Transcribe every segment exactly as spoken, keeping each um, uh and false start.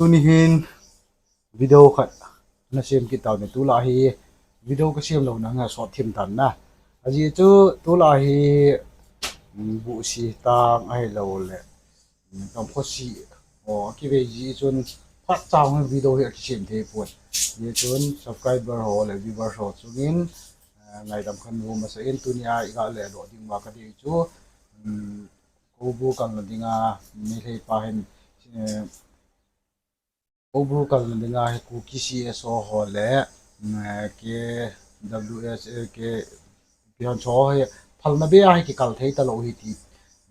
Tuni hin video khat na sem kit tau ni, tulai hi video ka sem lou na nga sot thim tan na. Ajeh chu tulai hi, mm, buhsi tang ahilou le, mm, kam khosi ho kivei ji chun phat chang hin video hi akisem thei pon. Ajeh chun subscriber ho le viewer ho chungin, eh, ngaidam khan um masa in, tunia iga le doh ding uva ka dei chu, mm, Koubru kalna dinga, Meitei pa hin, eh, Koubru kalna dinga hi Kuki C S O ho le, mm, eh, K W S, eh, K, Pian cho hi phalna bea hi kikal thei talou hi ti,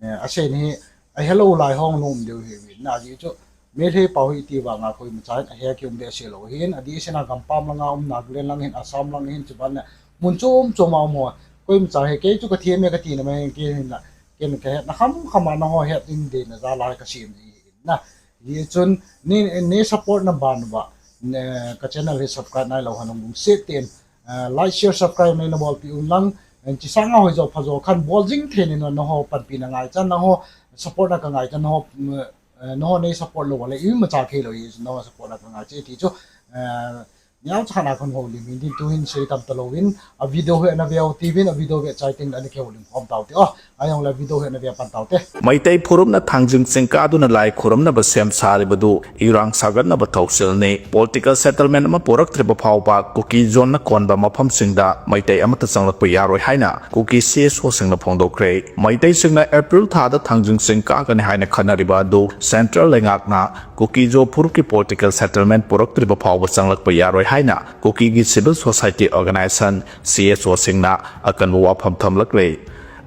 eh, asei hi, ahelou lai hung nom diu hi vin na, ajeh chu Meitei pau hi ti vanga koima chan ahe kium behseh lou hin, adeh sena gampam langa um, Nagaland lang hin, Assam lang hin, chuban le mun chom chom a um ho, koima cha hi kei chu ka thiam e ka tina mai kei hin na, ken ka hetna kham kham a nangho het ding deina jal a ka sem ji hin na. Ajeh chun nei, nei support na ban uva, eh, ka channel hi subscribe nailou hon hung um se tin, eh, like, share, subscribe nei na bolpeh un lang, eh, chi sanga hoi jo pha jo khan bol jing thei ni, nangho panpina ngaichan, nangho support na ka ngaichan, nangho, mm, eh, nangho nei support lou le imacha thei lou hi, nangho support na ka ngaiche ti chu, eh, Niau cha khat a kon houlim hin tin, tu hin sei tam talou in, a video hi ana veu ti vin, a video ve chai tin ana kihoulim khom tau te. Oh, ahijongle video hi ana ve pan tau te. Meitei phurupna Thangjing chingkah duna lai khurumna ba sem sariba du, Irang sagatna ba thousil ni, political settlement ama puraktriba phaoba, Kuki Zo na kon ba mapham singda Meitei amata changlakpa yaroi haina Kuki C S O singna phongdohkre. Meitei singna April thada Thangjing chingkah kani haina khanariba du, Central leingakna Kuki Zo phurupki political settlement puraktriba phaoba changlakpa yaroi haina Kuki gi civil society organization, C S O singna akanmu a phamtham lakle.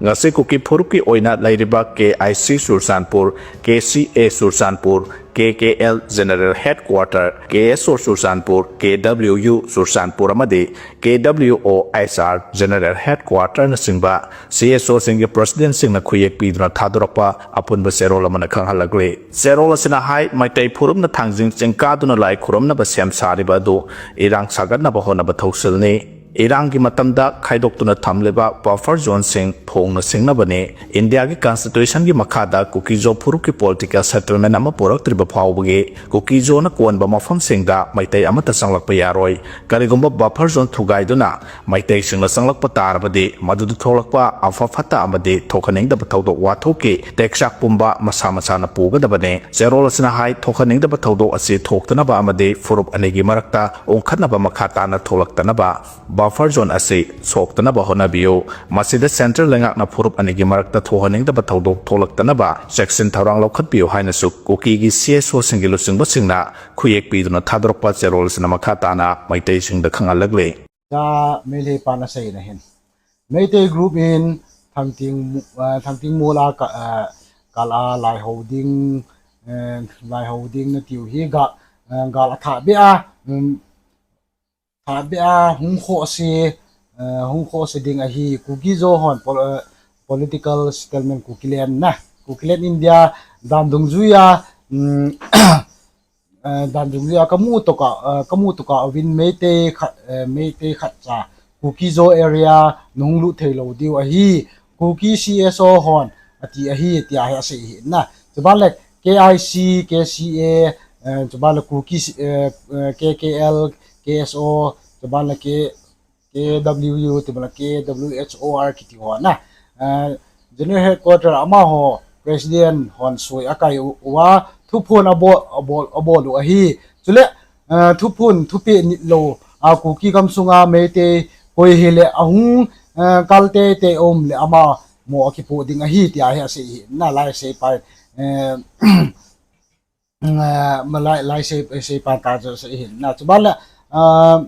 Ngasi Kuki phurupki oina leiriba K I C Churachandpur, K C A Churachandpur, K K L General Headquarter, K S O Churachandpur, K W U Churachandpur amadi K W O H R General Headquarter na singba C S O singgi president singna khuyek piduna thadorakpa apunba cherol amana khanghal lakle. Cherol asina hai, Meitei phurupna Thangjing chingkah duna lai khurumna ba sem sariba du, Irang sagatna ba hona ba thousil ni. Irang gi matamda khaidok tuna thamliba buffer zone sing phongna singna bani. India gi constitution gi makhada Kuki Zo phurupki political settlement ama puraktriba phaoba gi Kuki Zo na kon ba mapham singda Meitei amata changlakpa yaroi. Karigumba buffer zone thugaiduna Meitei singna changlakpa tarabadi, madudu thoklakpa apha phata amadi thokhaningdaba thoudoh wathoki teksak pumba masa masana pugadabani. Cherol asina hai, thokhaningdaba thoudoh asi thoktanaba amadi phurup anigi marakta ungkhatnaba makhatana thoklaktanaba, buffer zone asi soktanaba honabiu. Masida Central leingakna phurup anigi marakta thokhaningdaba thoudoh thoklaktanaba cheksin thorang loukhatpiu haina su Kuki gi C S O singgi luchingba singna khuyek piduna thadorakpa cherol asina makhatana Meitei singda khanghal lakle. Cha Meitei pan aseina hin, Meitei group in Thangting mu-, ah, Thangting mol a ka, ah, kal a lai hou ding, eh, lai hou ding na tiu hi ga, eh, gal atha be a, um, tha be a hung kho se, eh, hung kho se ding ahi Kuki Zo hon pol-, eh, political settlement Kukiland na, Kukiland India dan dungjuia, um, eh, dan dungjuia kamu toka, eh, kamu toka uvin Meitei khat, eh, Meitei khatcha Kuki Zo area nahung lut thei lou diu ahi, Kuki C S O hon ati ahi, tia hi asei hi na. Chuban le K I C, K C A, eh, chuban le Kuki, eh, eh, K K L, K S O, chuban le K, K W U, tiban le K W H O R kiti ho na. Eh, General Headquarter amaho President hon sui akai u-, uva thuphon abol, abol, abol u ahi. Chule, eh, thuphon, thupeh nitlou a Kuki gamsunga Meitei koi hile ahung, eh, kal teitei um le ama mo akipoh ding ahi, tia hi asei hi na, lai seipa, eh, eh, ma lai, lai sei, seipa ta chu asei hi na. Chuban le, eh,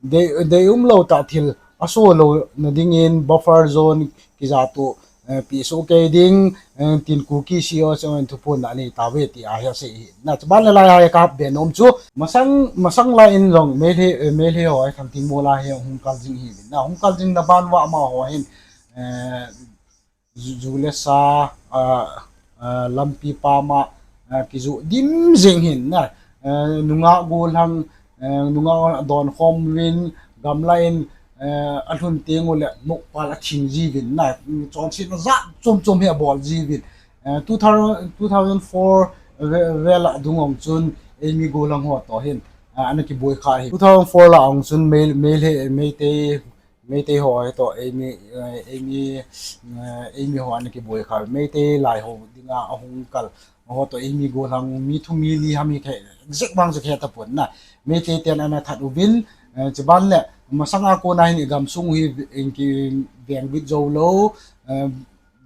dei, dei umlou ta thil aso louna dingin buffer zone kija tu, eh, pi so kei ding, eh, tin Kuki C S O in thuphon na nei tauve, tia hi asei hi na. Chuban le lai a kahap be nom chu masang, masang lai in jong Meitei, eh, Meitei ho hi Thangting mol a hi hung kal jing hi na, hung kal jing na ban uva amaho hin, eh, ju, ju le sa, ah, ah, lampi pama, ah, kiju dim jing hin na, eh, nungah gollhang, eh, nungah gollhang adon khom uvin gamla in, eh, alhun teng ule nokpal athing jiuvin na, chonsetna jat chom chom hi abol jiuvin. Eh, two thousand, two thousand four ve-, vel a dung ong chun, Eimi gollhang ho toh hin, ah, ana kiboi kha hi. Two thousand four lah a hung chun Mei, Meitei, Meitei, Meitei ho hi toh, eimi, eh, eimi, eh, eimi ho ana kiboi kha. Meitei lai ho dinga ahung kal. Ho toh eimi gollhang mi thum mi li ham hi khe, exact bang chu khe tapon na. Meitei ten ana that uvin, eh, chuban le, masanga kona hin i gamsung hi in ki veng bit jou lou, eh,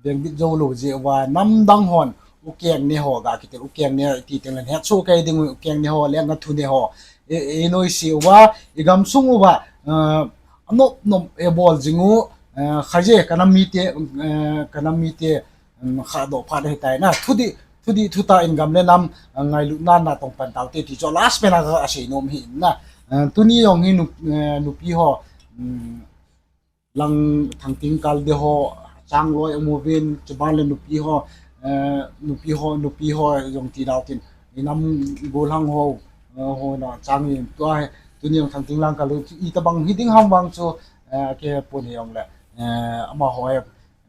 veng bit jou lou jeh uva, namdang hon, ukeng ne ho ga kitel, ukeng ne ti teng le het so kei ding, ukeng ne ho le nga thu ne ho. E, e noise uva, i gamsung uva, eh, anop nop e bol jing u, eh, khaje, ka nam mite, eh, ka nam mite, um, kha do pha de tai na, thudih, thudih thutah in gam le nam, eh, ngailutna natong pan taute ti chu last pen a ka sei nom hi na. Eh, tuni jong hi nu-, eh, nupi ho, um, lang thangting kal de ho, chang loi amu vin, chuban le nupi ho, eh, nupi ho, nupi ho jong ti dau tin, i nam gollhang ho, eh, ho na chang in tua hi, tuni jong thangting lang kal i tabang hi ding ham vang chu, eh, ke pun hi jong le, eh, amaho he,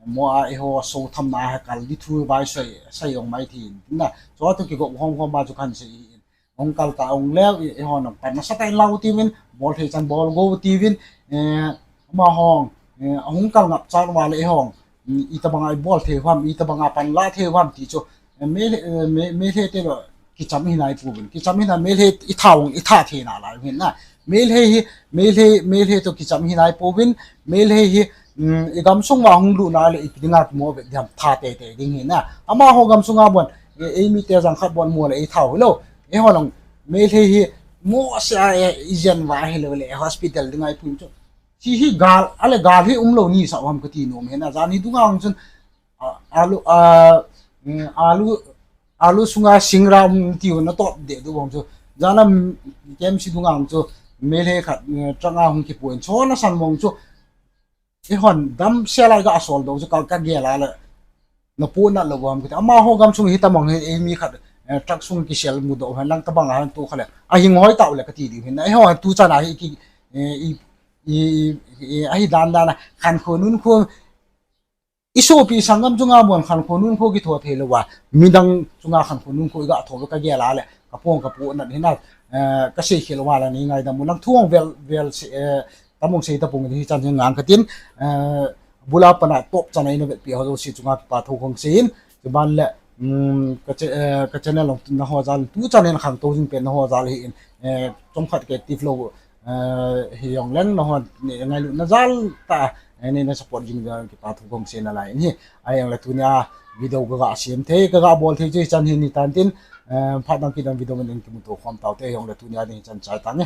mo a eiho so tham na he kal di thu vai sai, sai jong mai thi na, chu tu kigop hom hom ma chu kan sei in. Hung kal ta hung leu, i, eiho nang pan nasatah in lau tivin, bol thei chan bol go tivin, eh, amaho, eh, ahung kal ngap chan uva le eiho, mm, itabanga i bol thei ham, itabanga pan la thei ham ti chu, eh, Mei, eh, Mei, Meitei te lo kicham hi nai pouvin, kicham hi na Meitei i tha ung, i tha thei na lai hin na. Meitei hi, Meitei, Meitei to kicham hi nai pouvin, Meitei hi, mm, i gamsung uva hung lut na le ipi dinga kimo ve diam tha teitei ding hi na. Amaho gamsunga bon, e, eimi te jang khat bon mo le i tha u lou. Eiho nang, Meitei hi, mo se a, e, i jen uva hi lou le, hospital dinga i pui chu. Chi hi gal, ale gal hi um lou ni sa ham ka ti nom hi na. Jan hi dunga hung chun, a, alu, a, mm, alu, alu sunga singra um ti u na tot de du vang chu. Jana, mm, K M C dunga hung chu, Meitei khat, mm, truck a hung kipui in, chona san vang chu. Eihon, dam se lai ga asol do chu ka, ka gel a le. Na pu na lou ham ka ti. Amaho gamsung hi tamang hi, eimi khat, eh, truck sung kisel mu do hen lang tabang a han tu kha le. Ahing hoi tau le ka ti di hin. Eiho tu chan a hi ki, eh, i, i, i, i, ahi dan dan a, khankho nunkho, i sopi sanggam chunga bon khankho nunkho kitho thei lou va, midang chunga khankho nunkho i ga tho ka gel a le, ka pong ka pu na hin na, eh, ka sei khel uva la nei ngaidam u lang thu ong vel, vel se, eh, tamong sei tapong hi chan hin ngang ka tin, eh, bula pana top chan a i na vetpi ho jouse chunga kipa thu kong sei in, chuban le, um, ka che-, eh, ka channel ong na ho jal, tu chan in khangtou jing pen na ho jal hi in, eh, chomkhat ka active lou, eh, hi jong leng na hon, ne, ngailutna jal ta, eh, ne na support jing jal kipa thu kong sei na lai in hi. Ahi jong le tunia video ka ga sem thei, ka ga bol thei chu hichan hin ni tan tin, eh, phat dang kidang video min kimuto khom taute, ahi jong le tunia ding hichan chai tange.